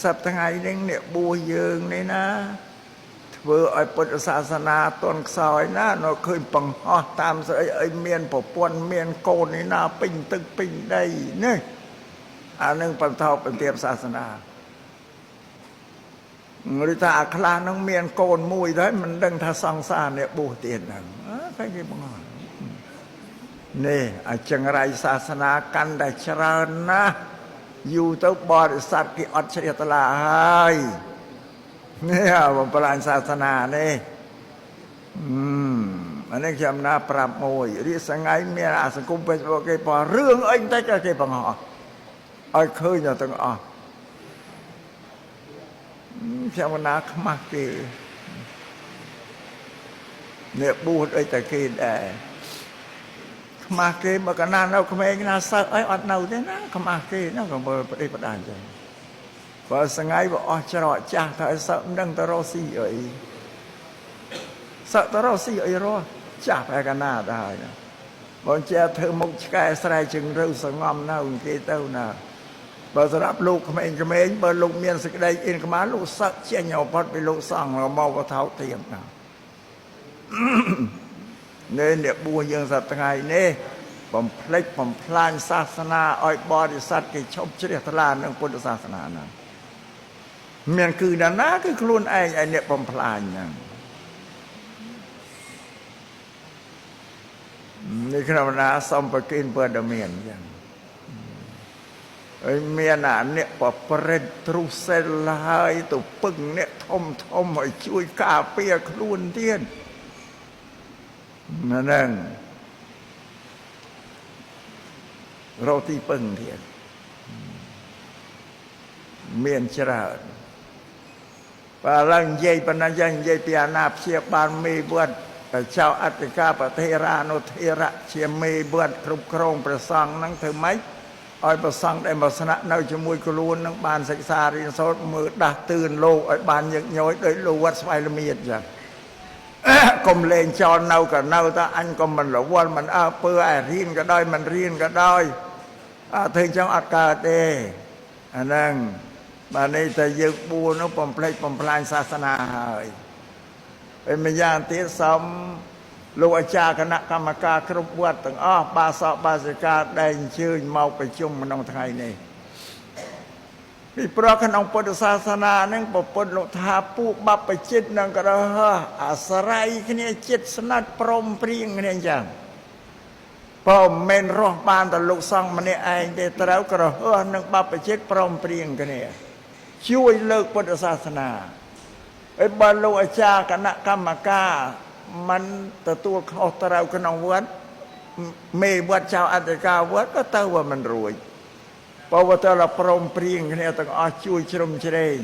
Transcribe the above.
សប្តាហ៍ថ្ងៃនេះអ្នកបួសយើងនេះណាធ្វើឲ្យពុទ្ធសាសនាទន់ខ្សោយណានៅឃើញបង្ហោះតាមស្អីអីមានប្រពន្ធមានកូននេះណាពេញទឹកពេញដីនេះអានឹងបន្តបន្ទាបសាសនាឬថាអាខ្លះនឹងមានកូនមួយដែរមិនដឹងថាសង្សារអ្នកបួសទៀតហ្នឹងឃើញគេបង្ហោះនេះអាចង្រៃសាសនាកាន់តែច្រើនណាស់យូរទៅបរិស័ទគេអត់ជ្រះថ្លាហើយនេះបំផ្លាញសាសនានេះអានេះខ្ញុំណាប្រាប់មួយរាសងៃមានអាសង្គម Facebook គេបោះរឿងអីបន្តិចគេបង្ហោះឲ្យឃើញដល់ទាំងអស់ខ្ញុំណាខ្មាស់គេអ្នកបួសអីតែគេដែរខ្មាស់គេមកកណានៅក្មេងណាសើអីអត់នៅទេណាខ្មាស់គេណាក៏មើលប្រទេសបដាអញ្ចឹងបើសងៃបើអស់ច្រកចាស់ថាឲ្យសើមិនដឹងទៅរកស៊ីអីសើទៅរកស៊ីអីរស់ចាស់ប្រែកណាទៅហើយបើជាធ្វើមុខឆ្កែស្រែជើងរើសងំនៅគេទៅណាបើសម្រាប់លោកក្មេងៗបើលោកមានសេចក្តីអៀនខ្មាស់លោកសឹកចេញអផុតពីលោកសង្ឃមកវថោទៀមណានេះអ្នកបួសយើងសប្តាហ៍ថ្ងៃនេះបំភ្លេចបំផ្លាញសាសនាឲ្យបរិស័ទគេឈប់ជ្រះថ្លានឹងពុទ្ធសាសនាហ្នឹងមានគឺណាណាគឺខ្លួនឯងឯអ្នកបំផ្លាញហ្នឹងនេះខ្ញុំណាសំប្រគិនព័ត៌មានអញ្ចឹងហើយមានអាអ្នកប្រព្រឹត្តទ្រុសិលហើយទៅពឹងអ្នកធំធំឲ្យជួយការពារខ្លួនទៀតហ្នឹងរកទីពឹងទៀតមានច្រើនបើឡើងនិយាយប៉ុណ្ណាយ៉ាងនិយាយពីអាណាព្យាបាលមេវត្តចៅអធិការប្រធេរានុធេរៈជាមេវត្តគ្រប់គ្រងព្រះសង្ឃហ្នឹងធ្វើម៉េចឲ្យព្រះសង្ឃដែលមកស្នាក់នៅជាមួយខ្លួននឹងបានសិក្សារៀនសូត្រមើលដាស់តឿនលោកឲ្យបានញឹកញយដោយលោកវត្តស្វ័យល្មៀតចឹងកុំលេងចោលនៅក៏នៅតែអញក៏មិនរវល់មិនអើពើឲ្យរៀនក៏ដោយមិនរៀនក៏ដោយអត់ធ្វើចឹងអត់កើតទេអាហ្នឹងបាទនេះតែយើងបួសនោះបំភ្លេចបំផ្លាញសាសនាហើយហើយម្យ៉ាងទៀតសូមលោកអាចារ្យគណៈកម្មការគ្រប់វត្តទាំងអស់បាសកបាសិកាដែលអញ្ជើញមកប្រជុំក្នុងថ្ងៃនេះពីព្រោះក្នុងពុទ្ធសាសនាហ្នឹងពុទ្ធលោកថាពួកបព្វជិតនឹងក៏អាស្រ័យគ្នាចិត្តស្និទ្ធព្រមព្រៀងគ្នាអញ្ចឹងបើមិនមែនរស់បានតែលោកសង្ឃម្នាក់ឯងទេត្រូវក្រហោះនឹងបព្វជិតព្រមព្រៀងគ្នាជួយលើកពុទ្ធសាសនាហើយបើលោកអាចារ្យគណៈកម្មការមិនទទួលខុសត្រូវក្នុងវត្តមេវត្តចៅអធិការវត្តក៏ទៅว่าមិនរួចបើវត្តเราព្រមព្រៀងគ្នាទាំងអស់ជួយជ្រោមជ្រែង